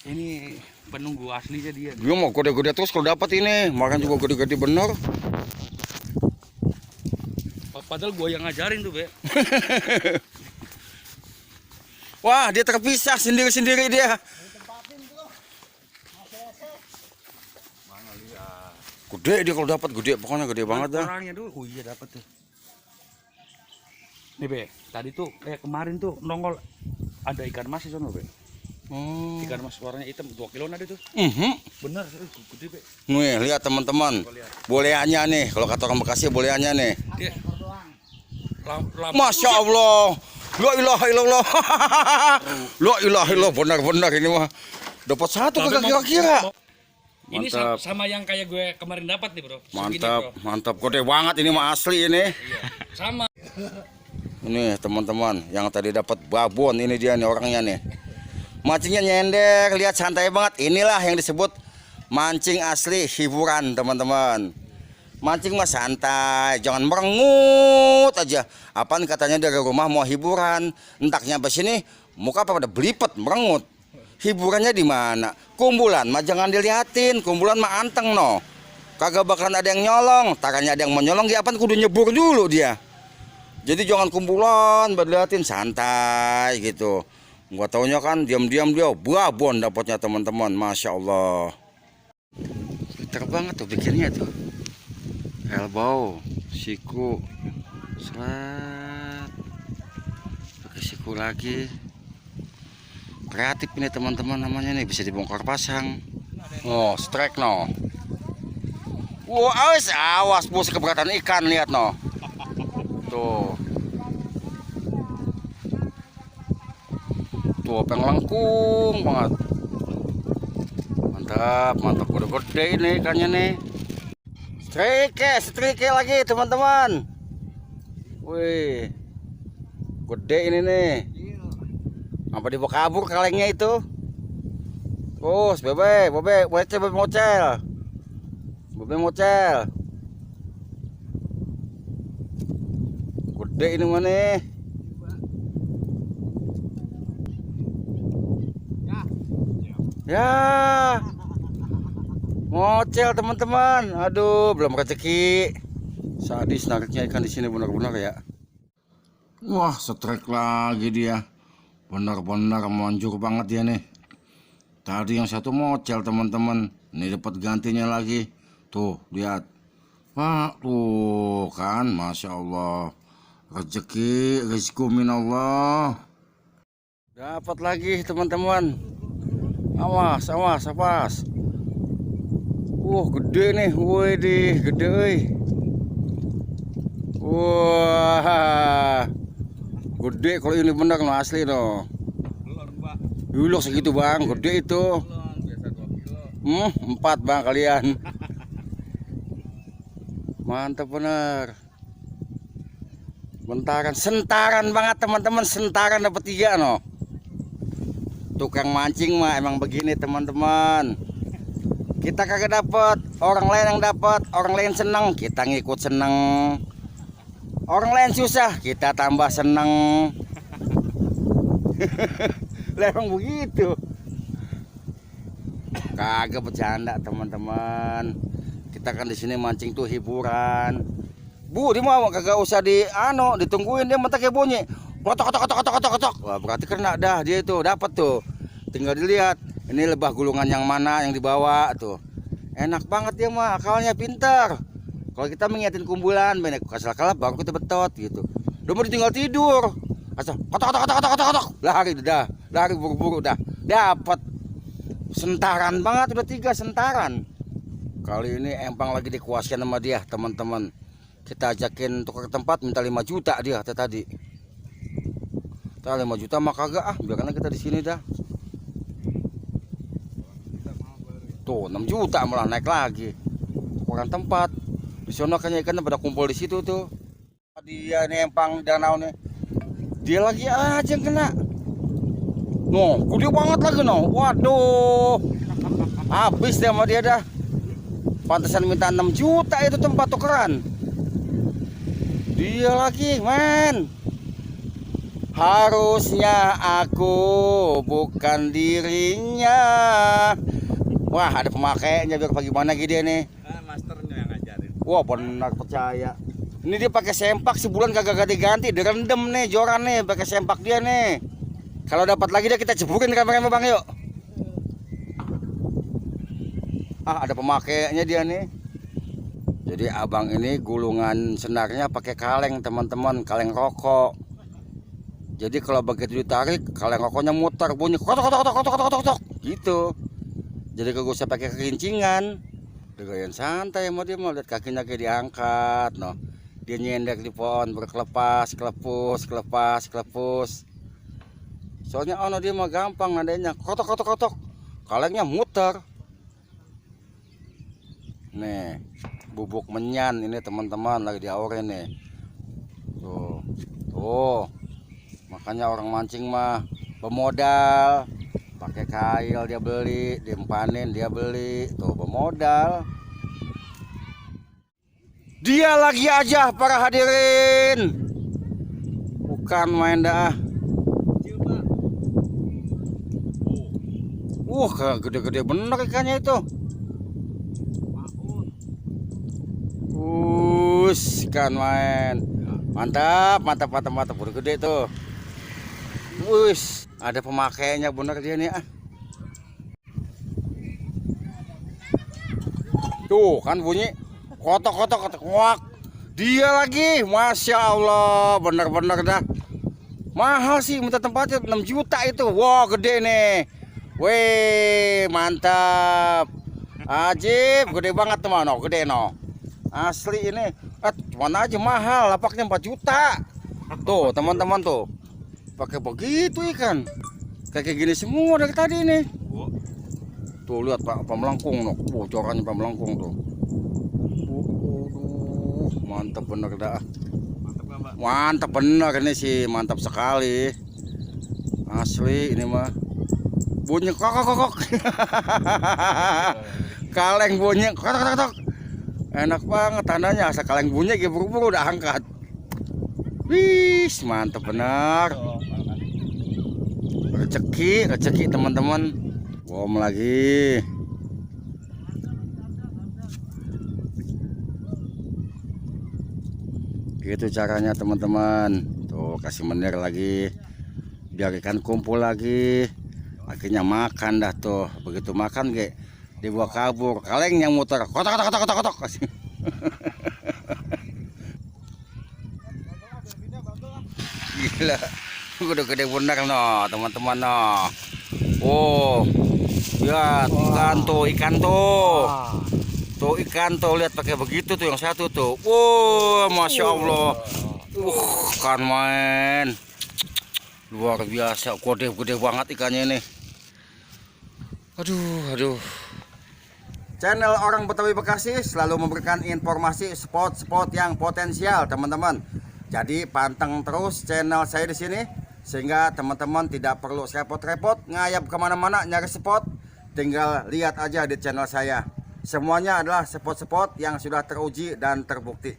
Ini penunggu aslinya dia. Dia mau gede-gede terus kalau dapat ini, makan juga gede-gede bener. Padahal gua yang ngajarin tuh, Be. Wah, dia terpisah sendiri-sendiri dia. Gede dia kalau dapat, gede pokoknya gede banget dah. Orangnya dulu. Oh iya dapat tuh. Nih, Be. Tadi tuh kemarin tuh nongol ada ikan mas di sana, Be. Ikan mas warnanya hitam 2 kilo ada tuh. Bener, gede, Be. Nih, lihat teman-teman. Bolehannya nih, kalau kata orang Bekasi bolehannya nih. Dia Masya Allah. La ilaha illallah. La ilaha illallah, benar-benar ini mah. Dapat satu kagak kira-kira. Ini Mantap. sama yang kayak gue kemarin dapat nih, Bro. Segini, Mantap, bro. mantap. Gede banget ini mah asli ini. Iya, sama. Ini teman-teman, yang tadi dapat babon ini dia nih orangnya nih. Mancingnya nyender, lihat santai banget. Inilah yang disebut mancing asli hiburan, teman-teman. Mancing mah santai, jangan merengut aja. Apaan katanya dari rumah mau hiburan, entak nyampe sini muka pada belipet merengut. Hiburannya di mana? Kumpulan mah jangan diliatin, kumpulan mah anteng no. Kagak bakalan ada yang nyolong, taranya ada yang mau nyolong dia apaan kudu nyebur dulu dia. Jadi jangan kumpulan, berliatin santai gitu. Gua taunya kan diam-diam dia babon dapatnya teman-teman, masya Allah. Pinter banget tuh bikinnya tuh. Elbow, siku, selat, pakai siku lagi. Kreatif ini teman-teman namanya nih, bisa dibongkar pasang. Oh, strike no. Wah, awas bos keberatan ikan lihat no. Tuh. Tuh penglengkung banget. Mantap, mantap gede-gede ini ikannya nih. Strike lagi teman-teman. Wih. Gede ini nih. Apa dibawa kabur kalengnya itu? Terus bebe mocel. Bebe mocel. Gede ini mana? Ya. Mocel teman-teman. Aduh, belum rezeki. Sadis nariknya ikan di sini benar-benar ya. Wah, strike lagi dia. Benar-benar manjur banget dia nih. Tadi yang satu mocel teman-teman. Ini dapat gantinya lagi. Tuh, lihat. Wah, tuh kan, masya Allah. Rezeki minallah. Dapat lagi teman-teman. Awas. Gede nih, woi di, gede. Wah, gede kalau ini benar no asli no. Dulu segitu bang, gede itu. 4 bang kalian. Mantap bener. Sentaran banget teman-teman, sentaran dapat 3 no. Tukang mancing mah emang begini teman-teman. Kita kagak dapat, orang lain yang dapat, orang lain senang, kita ngikut senang. Orang lain susah, kita tambah senang. Lah emang begitu. Kagak bercanda teman-teman. Kita kan di sini mancing tuh hiburan. Bu, dia mau kagak usah ditungguin dia mentak kayak bunyi. Kotok. Wah, berarti kena dah dia itu dapat tuh. Tinggal dilihat ini lebah gulungan yang mana yang dibawa tuh. Enak banget dia mah, akalnya pintar. Kalau kita mengingatin kumpulan, benek kasar kalah baru kita betot gitu. Udah mau ditinggal tidur. Asal kotok. Lari buru-buru dah. Dapat. Sentaran banget udah 3 sentaran. Kali ini empang lagi dikuaskan sama dia, teman-teman. Kita ajakin tukar tempat minta 5 juta dia tadi. 5 juta mah kagak biarkan kita di sini dah. Tuh 6 juta malah naik lagi. Kurang tempat. Di sana kayaknya ikan pada kumpul di situ tuh. Dia ini empang danau nih. Dia lagi aja yang kena. No, gede banget lagi no. Waduh. Habis deh sama dia dah. Pantesan minta 6 juta itu tempat tukeran. Dia lagi, men. harusnya aku bukan dirinya. Wah, ada pemakainya biar bagaimana gitu nih. Masternya yang ngajarin. Wah, benar percaya. Ini dia pakai sempak sebulan kagak ganti-ganti, direndam nih joran nih pakai sempak dia nih. Kalau dapat lagi dia kita jeburin kameranya Bang, yuk. Ah, ada pemakainya dia nih. Jadi abang ini gulungan senarnya pakai kaleng teman-teman, kaleng rokok. Jadi kalau begitu ditarik, kaleng rokoknya muter bunyi kotok kotok kotok kotok kotok kotok gitu. Jadi kagak usah pakai kekincingan. Dengan santai mau dia mau lihat kakinya kayak diangkat, no. Dia nyendek di pohon berkelepas, kelepus, kelepas, kelepus. Soalnya ono dia mah gampang nadanya kotok kotok kotok. Kalengnya muter. Nih. Bubuk menyan ini teman-teman lagi diaorin nih. Tuh. Makanya orang mancing mah pemodal. Pakai kail dia beli, dimpanin dia beli. Tuh pemodal. Dia lagi aja para hadirin. Bukan main dah. Gede-gede bener ikannya itu. Kan main mantap udah gede tuh. Ada pemakainya bener dia nih. Tuh kan bunyi kotok wak. Dia lagi, masya Allah, bener-bener dah. Mahal sih minta tempatnya 6 juta itu. Wah gede nih. Weh mantap. Ajib, gede banget teman, no, gede no. Asli ini. Cuman aja mahal, lapaknya 4 juta. Tuh teman-teman tuh. Pakai begitu ikan. Kayak gini semua dari tadi nih. Tuh lihat Pak, melengkung no. Corannya melengkung tuh. Mantap bener dah. Mantap bener ini sih, mantap sekali. Asli ini mah. Bunyi kok. Kaleng bunyi kok. Enak banget tandanya, asal kaleng bunyi buru-buru udah angkat. Wis, mantap benar. Rezeki teman-teman. Bom lagi. Gitu caranya teman-teman. Tuh kasih menir lagi. Biar ikan kumpul lagi. Akhirnya makan dah tuh. Begitu makan kayak dibawa kabur, kaleng yang muter kotok kasih. Gila, udah gede bener no teman-teman no. Oh ya ikan tuh ikan tuh lihat pakai begitu tuh yang satu tuh. Masya Allah, kan main luar biasa, gede banget ikannya ini. Aduh. Channel Orang Betawi Bekasi selalu memberikan informasi spot-spot yang potensial teman-teman. Jadi panteng terus channel saya di sini sehingga teman-teman tidak perlu repot-repot ngayap kemana-mana nyari spot. Tinggal lihat aja di channel saya. Semuanya adalah spot-spot yang sudah teruji dan terbukti.